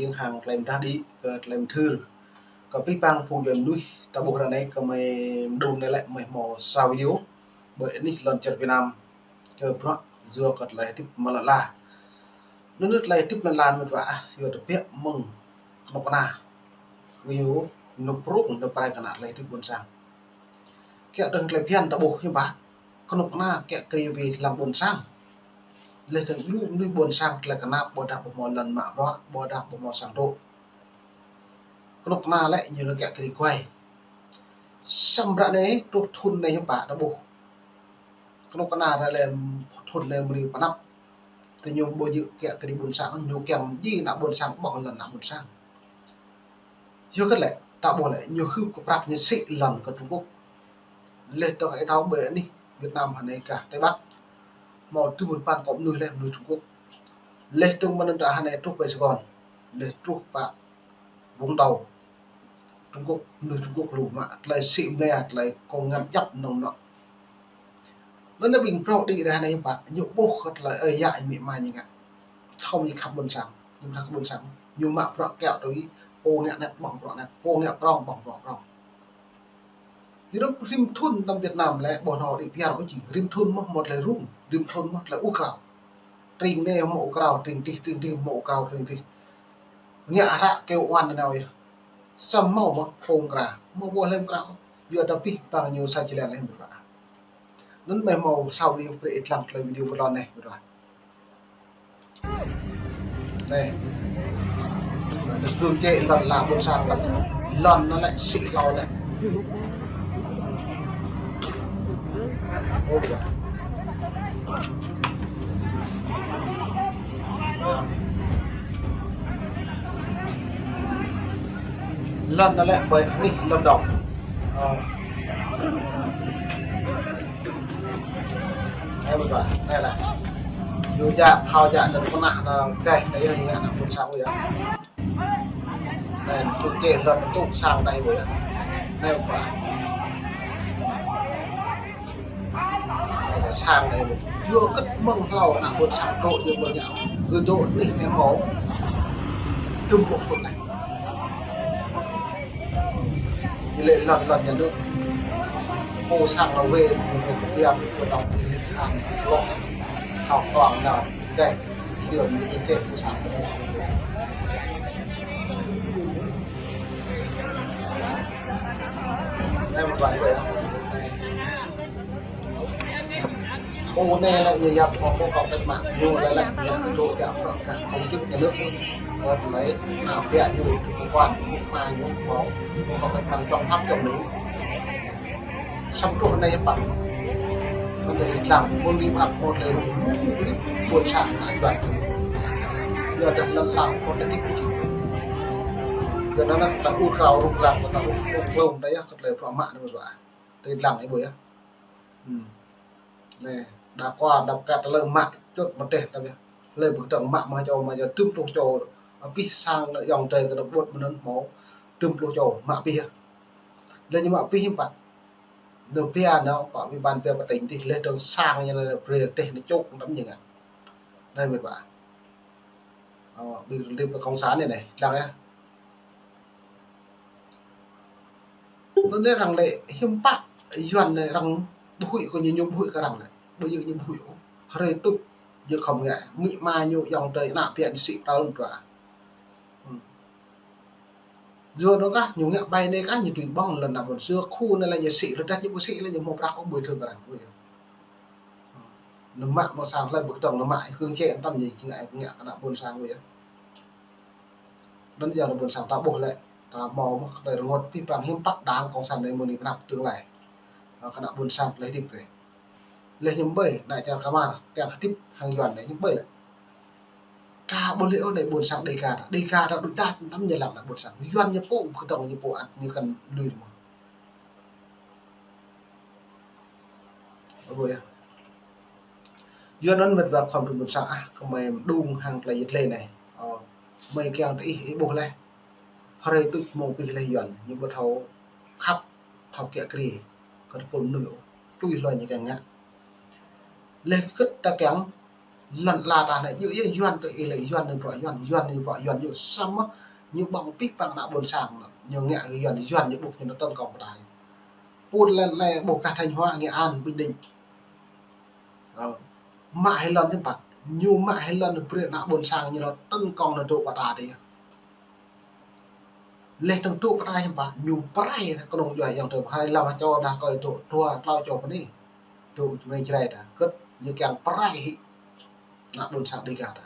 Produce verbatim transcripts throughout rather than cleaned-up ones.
Jing hăng tơlơi mơdah đĭ kơ tơlơi mơthưr. Kơ pih pang phung djuai mơnuih ta ƀuh ră anai kơ mơi mơđung anai lĕ mơi hmâo sa video. Ƀơi anih lŏn čar Việt Nam kơ bruă yua kơ tơlơi hơdip mơlă la. Anŭn tơlơi hơdip mơlă la mơ̆n wa ah, yua tơbiă mơ̆ng kơnuk kơna. Ñu nŭp rŭng nŭp prai kơ ană tơlơi hơdip ƀôn sang. Kiăng dơ̆ng tơlơi phiăn ta ƀuh hiư̆m pă. Kơnuk kơna kiăng kri wai lăng ƀôn sang. Laih dơ̆ng lu mơnuih ƀôn sang tơlơi kơnap ƀôdah ƀu hmâo lŏn mă bruă, ƀôdah ƀu hmâo sang dŏ. Kơnuk kơna lĕ ñu kiăng kri wai. Samơ̆ ră anai truh thun anai hiư̆m pă ta ƀuh. Kơnuk kơna ră lĕ thun anai mơri pơnăp. Tơ ñu ƀu djơ̆ kiăng kri ƀôn sang, ñu kiăng ji ană ƀôn sang ƀơ̆ng lŏn ană ƀôn sang. Yua kơ lĕ, ta ƀuh lĕ, ñu hưp kơ prăp ñu sĭ lŏn kơ Trung Quốc. Laih dơ̆ng ih thâo ƀơi anih Việt Nam hơnai kah Tây Bắc. Hmâo tơjuh păn kơ mơnuih lĕ mơnuih Trung Quốc. Laih dơ̆ng mơ̆n ta hơnai truh ƀơi Sài Gòn. Laih truh pă Vũng Tàu. Trung Quốc, mơnuih Trung Quốc lu mă, tơlơi sĭ mơnia, tơlơi kông ngăn djăp nong nong. Anŭn ƀing prŏng đĭ ră anai hiư̆m pă, ñu ƀuh kơ tơlơi ơi yă amĭ ama ñu ngă. Thâo ñu khăp ƀôn sang, ñu khăp ƀôn sang. Ñu mă bruă kiăng tui, pô ngă anet ƀơ̆ng bruă anet, pô ngă prŏng ƀơ̆ng bruă prŏng. Yua anŭn rĭm thun tơm Việt Nam lĕ ƀu hmâo đĭ biar ôh jing, rĭm thun mơ̆ hmâo tơlơi rŭng, rĭm thun mơ̆ tơlơi ur krao. Tring anai hmâo ur krao, tring dih, tring dih hmâo ur krao, tring dih. Ngă hră kơ wan anai yơh. Samơ̆ hmâo mơ̆ phung kra, hmâo ƀu lĕm kra. Yua ta pih pang ñu sa jơlan lĕm bruă. Anŭn mơi hmâo sa video brơi ih lăng tơlơi video pơlon anai bruă. Anai. Tơlơi gơ̆ng čĕ lŏn la ƀôn sang lŏn. Lŏn anŭn lĕ sĭ hlâo lĕ. Ơ, bruă. Lŏn anŭn lĕ ƀơi anih Lâm Đồng. Ơ. Anai ƀuh, anai lah. Ñu jak, phao jak, anŭn pơnah, anŭn keh, anai yơh, ñu ngă ană ƀôn sang yơh. Anai, tŭ čĕ lŏn tŭ sang anai ƀuh yơh. Anai ƀuh. Anai sang anai ƀuh. Yua kơ mơ̆ng hlâo ană ƀôn sang dŏ, yua ƀôn ñu. Gơ̆ dŏ anih anai hmâo. Tơm ƀuh pơnah. Ñu lĕ lŏn lŏn nhà nước. Pô sang lŏn wê, ñu lĕ kơ biă mă pô đŏng ñu lĕ ăn lŏn. Hao toang nao, deh, hiư̆m ñu čĕ pô sang. Anai mơ̆ ƀai wê. Anai. Pô anai lĕ ñu yap hmâo pô cộng cách mạng, ñu lĕ lĕ ñu dŏ djă bruă kơ công chức nhà nước. Wơ̆t lĕ ană biă ñu, cơ quan, amĭ ama ñu hmâo pô cộng cách mạng chống Pháp chống Mỹ. Samơ̆ truh anai pă. Anai lăng, mơ̆ng anai pơnăp mơ̆ tơlơi rŭng rŭng, ƀôn sang ană Yuan. Yua dah lăn lăng mơ̆ tơlơi hơdip ƀu jing. Yua anŭn ta ur krao rŭng răng, ta ur rŭng rŭng, ta yơh kơ tơlơi bruă mă anai mơ̆ ƀai. Tơlơi lăng anai ƀuh yơh. Hmm. Anai, đa kua, đa kơ tơlơi mă čut mơdeh ta ƀuh. Hlơi ƀu kơdơ̆ng mă mă čô, mă čô tơm pluh čô. Abih sang ayŏng adơi kơ ta ƀuh mơ̆n anŭn hmâo tơm pluh čô mă pih yơh. Laih ñu mă pih hiư̆m pă. Ñu pia nao pă ủy ban pia pơtĭng tih laih dơ̆ng sang ñu laih brơi teh ñu čuk tơm ñu ngă. Anai mơ̆ ƀai. Ơ, ƀing rơlip cộng sản anai anai, lăng yơh. Anŭn anai arăng lĕ hiư̆m pă Yuan anai arăng ƀu huĭ kơ ñu, ñu ƀu huĭ kơ arăng lĕ. Ƀu djơ̆ ñu ƀu huĭ ôh. Hrơi tuč ñu khŏm ngă, amĭ ama ñu ayŏng adơi ană biă ñu sĭ pơtao lŏn bruă. Hmm. Yua anŭn kah ñu ngă ƀai anai kah ñu tui ƀơ̆ng lŏn ană ƀôn sang, khu anai lĕ ñu sĭ, lŏn dah ñu ƀu sĭ lĕ ñu hmâo prăk ôh bồi thường kơ arăng. Ui. Ñu mă mơ̆ sang hlơi ƀu kơdơ̆ng ñu mă, gơ̆ng čĕ tơm ñu ngă, ngă kơ ană ƀôn sang ui yơh. Anŭn yơh ană ƀôn sang ta ƀuh lĕ, ta hmâo mơ̆ tơlơi rơngot pih pang hiư̆m pă đảng cộng sản anai mơ̆ng anai pơnăp tương lai. Ơ, kơ ană ƀôn sang tơlơi hơdip rai. Laih hiư̆m ƀơi, ană čar Kamar, kiăng hơdip hăng Yuan anai hiư̆m ƀơi lĕ. Ka ƀu lĕ ôh anai ƀôn sang Đêga ta. Đêga ta đuaĭ đač tơm ñu lăng ană ƀôn sang. Yuan ñu pô, kơdơ̆ng ñu pô ăt ñu kăn lui mơ̆n. Ơ, ƀuh yơh. Yua anŭn mĕt wa khŏm tŭ ƀôn sang ah, kơ mơi mơđung hăng tơlơi yit lĕ anai. Ơ, mơi kiăng tơ ih, ih ƀuh laih. Hrơi tuč mơ̆ng pih laih Yuan, ñu ƀu thâo khăp, thâo kiăng kri, kơ tơpul mơnuih ôh. Tui hloi ñu kiăng ngă. Laih kơ ta kiăng Lŏn ala ta anai, yua, yua Yuan tơ ih lĕ Yuan anai bruă Yuan, Yuan anai bruă Yuan, yua samơ̆ ñu ƀơ̆ng pĭ păng ană ƀôn sang anŭn. Ñu ngă kơ Yuan, Yuan ñu ƀuh ñu tơl kông pơtai. Pun lĕ anai ƀuh kah Thanh Hóa, Nghệ An, Bình Định. Ơ, mă hĭ lŏn hiư̆m pă, ñu mă hĭ lŏn brơi ană ƀôn sang ñu lŏn tơl kông anŭn dŏ pơta dih. Leh tơ̆ng dŏ pơta hiư̆m pă, ñu pơrai kơnung djuai ayŏng adơi, hai lăm čô đah kơi dŏ, dua klâo čô pơ anai. Dŏ čơmrei Jrai ta, kơ̆t ñu kiăng pơrai hĭ ană ƀôn sang Dega ta.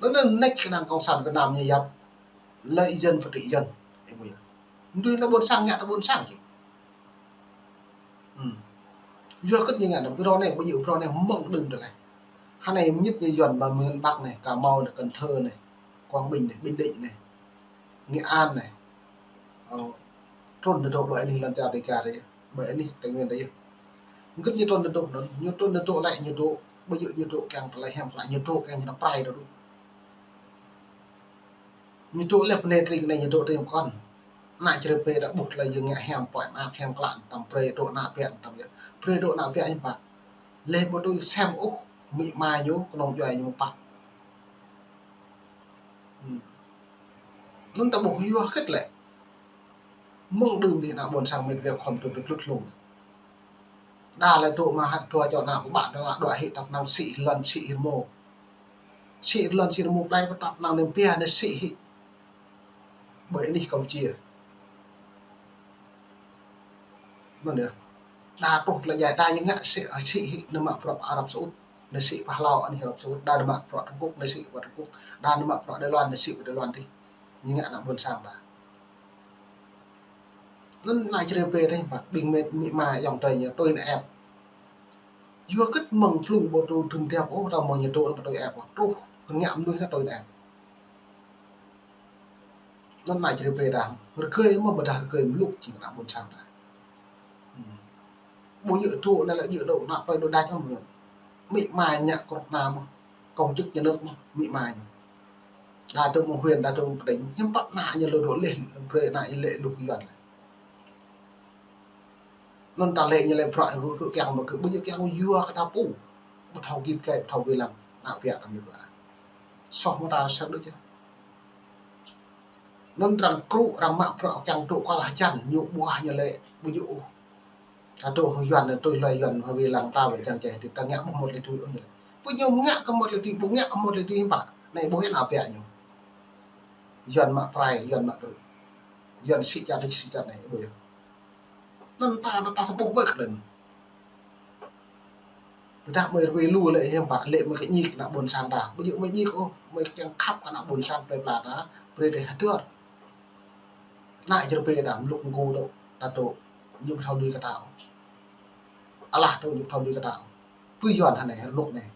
Anŭn, anŭn nĕč kơnang Cộng sản Việt Nam ñu yap lợi dân và trị dân. Ơ, ƀuh yơh. Mơnuih ană ƀôn sang ngă ană ƀôn sang čih. Ư. Yua kơ ñu ngă anŭn, pơrô anai, ƀu djơ̆ pơrô anai mơ̆ng đưm tơlơi. Hơnai mơñit ñu Yuan ba miền Bắc anai, Cà Mau anai, Cần Thơ anai, Quảng Bình anai, Bình Định anai, Nghệ An anai. Ơ, trŭn tơdŏ ƀơi anih lŏn čar Dega rai, ƀơi anih Tây Nguyên rai. Gĭt ñu trŭn tơdŏ anŭn, ñu trŭn tơdŏ lĕ ñu dŏ, ƀu djơ̆ ñu dŏ kiăng tơlơi hiam klă, ñu dŏ kiăng ñu pơrai tơdŏ. Ñu dŏ lĕ pơ anai tring anai ñu dŏ tring pơkŏn. Ană čơrơp ta ƀuh tơlơi ñu ngă hiam, pơai ană hiam klă, tăm brơi dŏ ană ƀiă, tăm yơh. Brơi dŏ ană ƀiă hiư̆m pă. Leh ƀu tui sem ôh, amĭ ama ñu, kơnung djuai ñu pă. Ư. Anŭn ta ƀuh yua hơget lĕ. Mơ̆ng đưm dih ană ƀôn sang mĕt wa khŏm tŭ tŭ tlut hlung. Đa lĕ dŏ mă hă dua čô ană pơƀă dơ̆ng, dŏ hĭ tăp năng sĭ lŏn sĭ rơmô. Sĭ lŏn sĭ rơmô plei pơtăp năng nem pia anai sĭ hĭ. Ƀơi anih Campuchia. Anŭn yơh. Đa truh tơlơi djai, đa ñu ngă sĭ, sĭ hĭ, anai mă bruă Arab Saudi, anai sĭ pơ hlâo anih Arab Saudi, đa anai mă bruă Trung Quốc, anai sĭ pơ Trung Quốc, đa anai mă bruă Đài Loan, anai sĭ pơ Đài Loan dih. Ñu ngă ană ƀôn sang ta. Anŭn ană čơrơp ta dih, pă ƀing mĕt, amĭ ama ayŏng adơi ñu tui nao ĕp. Yua kơ mơ̆ng hlung ƀu tŭ tŭm tiap ôh, tơdah mơ̆ng ñu dŏ anŭn ƀu tui ĕp ôh, truh kơ ngă mơnuih anŭn tui nao ĕp. Anŭn ană čơrơp ta, rơgơi mơ̆ ƀôdah rơgơi mluk jing ană ƀôn sang ta. Ư. Ƀu djơ̆ dŏ anai lĕ djơ̆ dŏ ană plei dŏ đač mơ̆. Amĭ ama ñu krŏk ană mơ̆, công chức nhà nước mơ̆, amĭ ama ñu. Đa dŏ mơ̆ng huyện, đa dŏ mơ̆ng tỉnh, hiư̆m pă ană ñu lŏ dŏ leh, brơi ană ñu lĕ luh Yuan lĕ. Anŭn ta lĕ ñu lĕ bruă kơ kiăng mă kơ ƀu djơ̆ kiăng yua kơ ta pô. Ƀu thâo git gai, ƀu thâo wai lăng, ană ƀiă kơ ñu ƀă. Soh mơta sat đôč yơh. Anŭn arăng krŭ, arăng mă bruă kiăng dŏ kơ lah jăn, ñu ƀuah ñu lĕ, ƀu djơ̆ ôh. Ta dŏ hăng Yuan, tui hloi Yuan, hăng wai lăng ta wai jăn čeh, ta ngă ƀu hmâo tơlơi tui ôh ñu lĕ. Ƀu ñu ngă kơ hmâo tơlơi tui, ƀu ngă kơ hmâo tơlơi tui hiư̆m pă. Anai ƀuh ană ƀiă ñu. Yuan mă pơrai, Yuan mă krŭ. Yuan sĭ čar, sĭ čar anai, ƀuh yơh. Anŭn ta, ta, ta ƀuh ƀơi kơđen. Tơdah mơi rơwơi lu lĕ hiư̆m pă, lĕ mơi kơ ñik ană ƀôn sang ta. Ƀu djơ̆ mơi ñik ôh, mơi kiăng khăp kơ ană ƀôn sang plei pla ta, brơi tơlơi hơdơr. Ană čơrơp ta mluk mgu dŏ, ta dŏ, ñu ƀu thâo lui kơ ta ôh. Alah dŏ ñu ƀu thâo lui kơ ta ôh. Pơ Yuan hơnai, rơnŭk anai.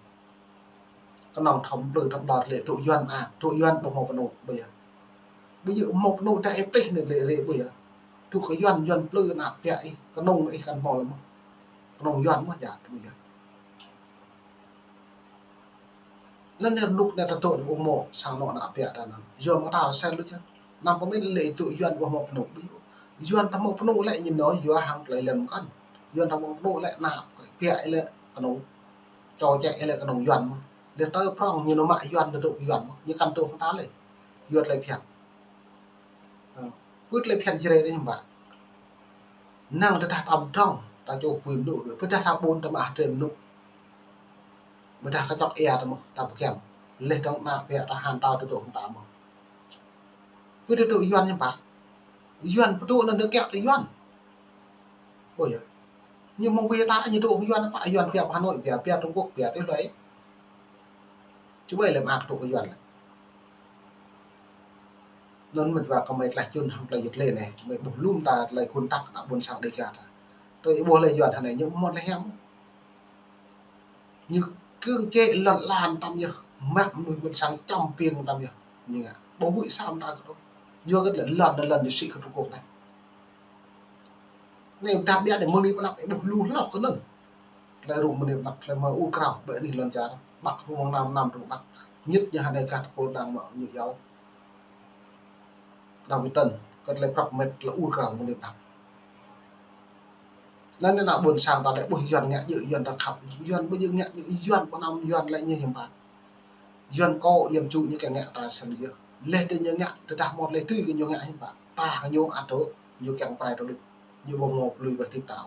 Kơnơ̆ng thâo plư thâo ƀlŏr lĕ dŏ Yuan mơak, dŏ Yuan ƀu hmâo pơnŭ, ƀuh yơh. Ƀu djơ̆ hmâo pơnŭ đa ih plih anai lĕ rĕ ƀuh yơh. Dŏ kơ Yuan, Yuan plư ană ƀiă ih, kơnơ̆ng ih kăn hmâo lĕ mơ̆n. Kơnơ̆ng Yuan mơ̆n djă, ƀuh yơh. Anŭn anai rơnŭk anai ta dŏ ƀu hmâo sang anŏ ană ƀiă ta anŭn. Yua mơ̆ ta sel lu čơ. Anăm pơmĭn lĕ dŏ Yuan ƀu hmâo pơnŭ, ƀu djơ̆. Yuan ta hmâo pơnŭ lĕ ñu nao yua hăng tơlơi lem kăn. Yuan ta hmâo pơnŭ lĕ ană ƀiă lĕ kơnơ̆ng. Čô čĕ lĕ kơnơ̆ng Yuan mơ̆n. Lĕ tơ prŏng ñu nao mă Yuan tơdŏ Yuan mơ̆n. Ñu kăn dŏ hăng ta lĕ. Yua tơlơi phiăn. Ơ, pơ tơlơi phiăn Jrai anai hiư̆m pă. Năng tơdah ta pơdrŏng, ta čô pui mơnŭ, pơdah ta ƀun ta mă hơdrơi mơnŭ. Ƀôdah kơčŏk ia ta mơ̆, ta pơkiăng. Leh dơ̆ng ană ƀiă ta han tao tơdŏ hăng ta mơ̆n. Pơ tơdŏ Yuan hiư̆m pă. Yuan pơdŏ anŭn dơ̆ng kiăo tơ Yuan. Ƀuh yơh. Ñu mơ̆ng ƀiă ta ñu dŏ hăng Yuan pă, Yuan pia pơ Hà Nội, pia, pia Trung Quốc, pia tui hloi. Čơƀai lĕ mơak dŏ kơ Yuan lĕ. Anŭn mĕt wa kơ mơi tlaih čun hăng tơlơi yut lĕ anai, mơi ƀuh lŏm ta tơlơi khun tak ană ƀôn sang Dega ta. Tui ih ƀuh lĕ Yuan hơnai ñu ƀu hmâo tơlơi hiam. Ñu kơ̆ng čĕ lŏn lan tăm yơh, mă mơnuih ƀôn sang čăm piêng tăm yơh. Ñu ngă, ƀu huĭ sa mơta kơ tŭ. Yua kơ lĕ lŏn, lŏn ñu sĭ kơ Trung Quốc anai. Anai dah ƀiă anai mơnuih pơnăp ih ƀuh lu hloh kơ anŭn. Tơlơi rŭng mơnuih pơnăp, tơlơi mă ur krao, ƀơi anih lŏn čar. Bắc hmâo năm năm rŭng Bắc. Ñit ñu hơnai gah tơpul đang mă ñu yâo. Đa wĭ tơ̆n, kơ tơlơi prăp mĕt tơlơi ur krao mơnuih pơnăp. Anŭn ană ƀôn sang ta lĕ ƀuh Yuan ngă djơ̆, Yuan ta khăp, Yuan ƀu djơ̆ ngă djơ̆, Yuan pơ anăm Yuan lĕ ñu hiư̆m pă. Yuan kâo, Yuan ču ñu kiăng ngă ta sĭt yơh. Laih tơ ñu ngă, tơdah mơ̆ laih tui kơ ñu ngă hiư̆m pă. Ta kơ ñu ăt dŏ, ñu kiăng prai tơlơi. Ñu ƀu hmâo lui ƀơi tĭp tao.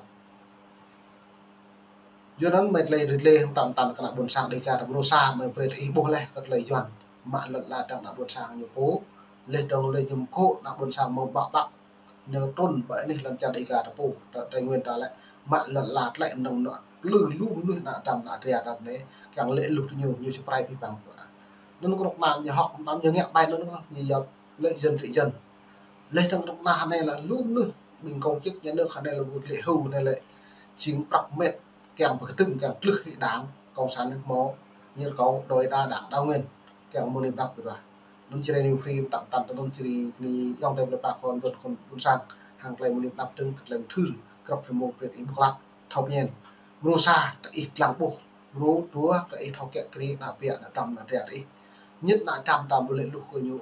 Yua anŭn mơi tơlơi rĭt lĕ hăng tăm tăn kơ ană ƀôn sang Dêga ta mrô sa mơi brơi tơ ih ƀuh laih kơ tơlơi Yuan. Mă lŏn ala dăng ană ƀôn sang ñu pô. Laih dơ̆ng laih ñu mkŏ ană ƀôn sang mơ̆ ƀă ƀă. Ñu trŭn ƀơi anih lŏn čar Dêga ta pô, ta Tây Nguyên ta lĕ. Mă lŏn ala tlĕ nơ̆ng nŏ plư lu mơnuih ană dăm ană tria ta anai. Kiăng lĕ luh ñu, ñu či prai pih păng pô. Anŭn kơnuk kơna ñu hŏk, anăm ñu ngă ƀai anŭn ñu yap lĕ dân trị dân. Laih dơ̆ng kơnuk kơna anai lĕ lu mơnuih ƀing công chức nhà nước anai lĕ ƀu lĕ hơ̆ anai lĕ. Jing prăk met kiăng pơkơdơ̆ng kiăng tlưh hĭ đảng cộng sản anai mơ̆ ñu kâo đòi đa đảng đa nguyên kiăng mơ̆ anai ƀlăk ƀiă. Anŭn čơrê New Free tăm tăn tơ anŭn čơrê ni yŏng tơm lĕ pă kơ ƀôn kơ ƀôn sang hăng tơlơi mơ̆ anai ƀlăk tơ̆ng kơ tơlơi mơthưr krăp rơmông pret ih ƀlăk thâo pơñen. Mrô sa tơ ih tlang ƀuh, mrô dua tơ ih thâo kiăng kri ană ƀiă ană dăm ană tria tơ ih. Ñit ană dăm dăm ƀu lĕ luh kơ ñu